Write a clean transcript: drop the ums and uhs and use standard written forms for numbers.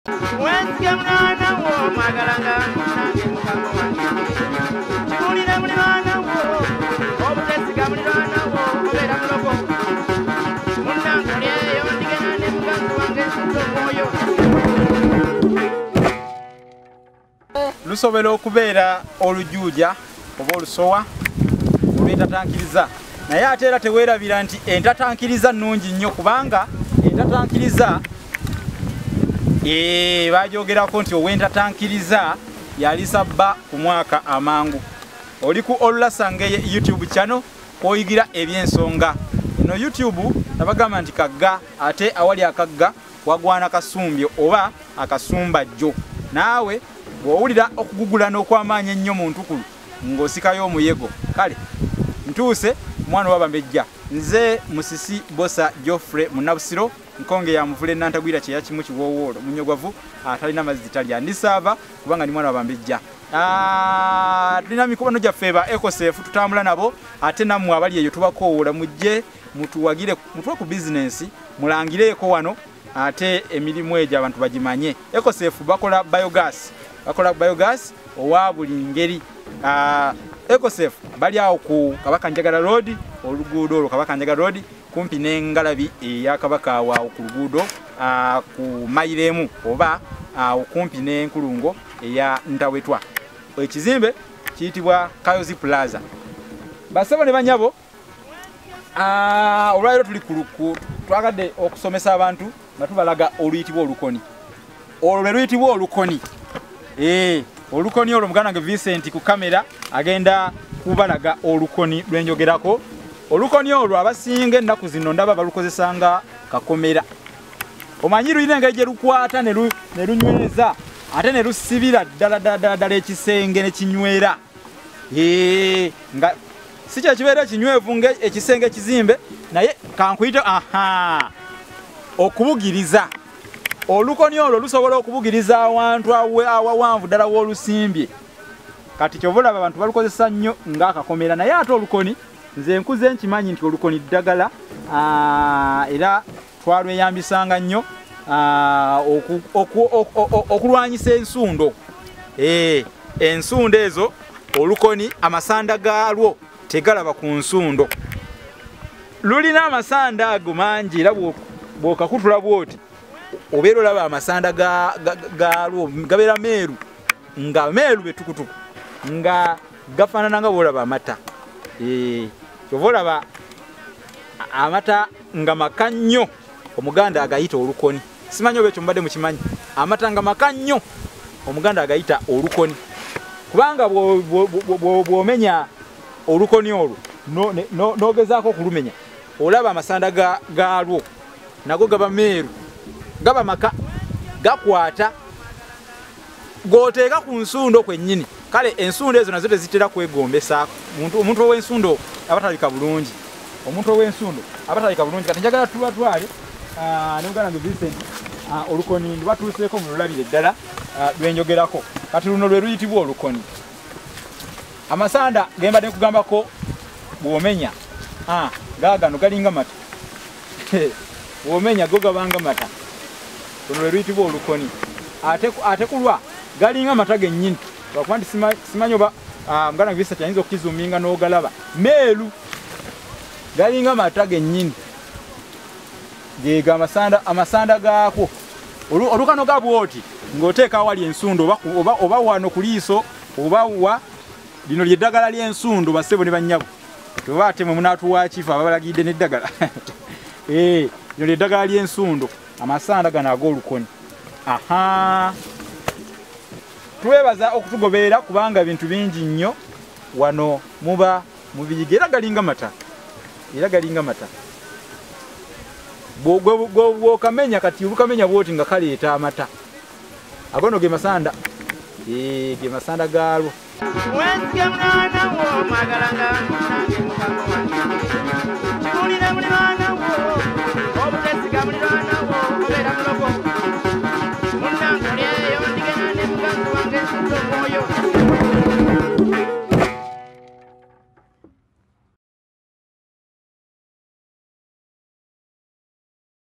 Wesige muliraanwa wo mwagalanga nange mukama wange. Kibuulire muliraanwa wo, obutesiga muliraanwa wo obeera mulogo. Munnange oli eyo ndigenda ne muganzi wange nsuza omwoyo. Lusobola okubeera olujuuja oba olusowa olw'entatankiriza, naye ate era teweerabira nti entatankiriza nnungi nnyo, kubanga entatankiriza bajogerako nti ow'entatankiriza yalisa bba ku mwaka amangu. Oli ku Olulasangeye YouTube channel kwoyigira ebyensonga. Eno YouTube nabagamba nti kagga, ate awali akagga wagwana kasumbyo oba akasumbajjo. Naawe bw'owulira okugugulana okw'amaanyi ennyo mu ntukulu ng'osikayo omuyego. Kale ntuuse mwana w'abambejja, nze Musisi Bosa Geoffrey Munnabusiro, nkonge ya muvule nantagwira kye yakimu kiwoowoolo munyogwavu atalina mazzi talya. Ndisaava kubanga ndi mwana w'abambejja. Tulina mikono gyaffe ba Ecosef tutambula nabo, ate nammwe abali eyo tubakoowoola mujje mutuwagire, mutuwe ku bizinensi mulangireeko wano, ate emirimu egyo abantu bagimanye. Ecosef bakola biogas, bakola biogas owa buli ngeri. Ecosef bali awo ku Kabaka Njagala Road, oluguudo olwo Kabaka Njagala Road kumpi n'engalabi eya Kabaka awo ku luguudo ku mayiro emu oba kumpi n'enkulungo eya Ntawetwa. Ekizimbe kiyitibwa Kayozi Plaza. Basebo ne banyabo, olwaleero tuli ku twagadde okusomesa abantu nga tubalaga oluyitibwa olukoni. Olwo lwe luyitibwa olukoni. Olukoni olwo muganda wange Vincent ku kamera agenda kubalaga olukoni lwenjogerako. Olukoni olwo abasinga ennaku zino ndaba balukozesanga kakomera. Omanyi lulina engeri gye lukwata ne lunyweza, ate ne lusibira ddala ddala ddala ddala ekisenge ne kinywera. Nga si kye kibeera kinywevu nga ekisenge ekizimbe, naye kankuyite aha okubugiriza. Olukoni olwo lusobola okubugiriza awantu awawanvu ddala w'olusimbye. Kati kyova olaba abantu balukozesa nnyo ng'akakomera, naye ate olukoni nze nkuze nkimanyi nti olukoni ddagala, era twalweyambisanga nnyo okulwanyisa ensundo. Ensundo ezo olukoni amasanda gaalwo tegalaba ku nsundo. Lulina amasanda ago mangi, era bw'okakutula bw'oti obeera olaba amasanda gaalwo gabeera meeru, nga meeru betukutuku, nga gafaanana nga bw'olaba amata. Kyova olaba amata nga maka nnyo, Omuganda agayita olukoni. Simanyi oba ekyo mubadde mukimanyi, amata nga maka nnyo Omuganda agayita olukoni, kubanga bw'omenya olukoni olwo n'ogezaako okulumenya, olaba amasanda gaalwo nago gaba meeru, gaba maka, gakwata g'oteeka ku nsundo kwennyini. Kale ensundo ezo nazo tezitera kwegombesa. Omuntu ow'ensundo abatalabika bulungi, omuntu ow'ensundo abatalabika bulungi. Kati njagala tubatwale ne muganda wange Vincent, olukoni lwatuuseeko mululabire ddala lwenjogerako. Kati luno lwe luyitibwa olukoni. Amasanda ge mbadde nkugambako bw'omenya, gaagano galinga mata. Bw'omenya go gabanga mata. Luno lwe luyitibwa olukoni. Ate kulwa galinga mata gennyini. Lwakuba nti simanyi oba muganda wange Vincent ayinza okukizuuminga n'ogalaba. Meeru galinga mata gennyini, gega amasanda gaakwo. Olukano ga bw'oti ng'oteeka awali ensundo oba wano ku liiso oba wa, lino ly'eddagala ly'ensundo bassebo ne bannyabo. Oba ate mwe munaatuwa kifa ababalagidde n'eddagala. Lino ly'eddagala ly'ensundo, amasanda gano ag'olukoni. Aha, twebaza okutugoberera kubanga bintu bingi nnyo wano muba mubiyiga, era galinga mata, era galinga mata. Bw'okamenya kati olukamenya bw'oti nga kaleeta amata. Agono ge masanda, ge masanda gaalwo. Wesige muliraanwa wo mwagalanga nange mukama wange. Kibuulire muliraanwa wo, obutesiga muliraanwa wo obeera mulogo.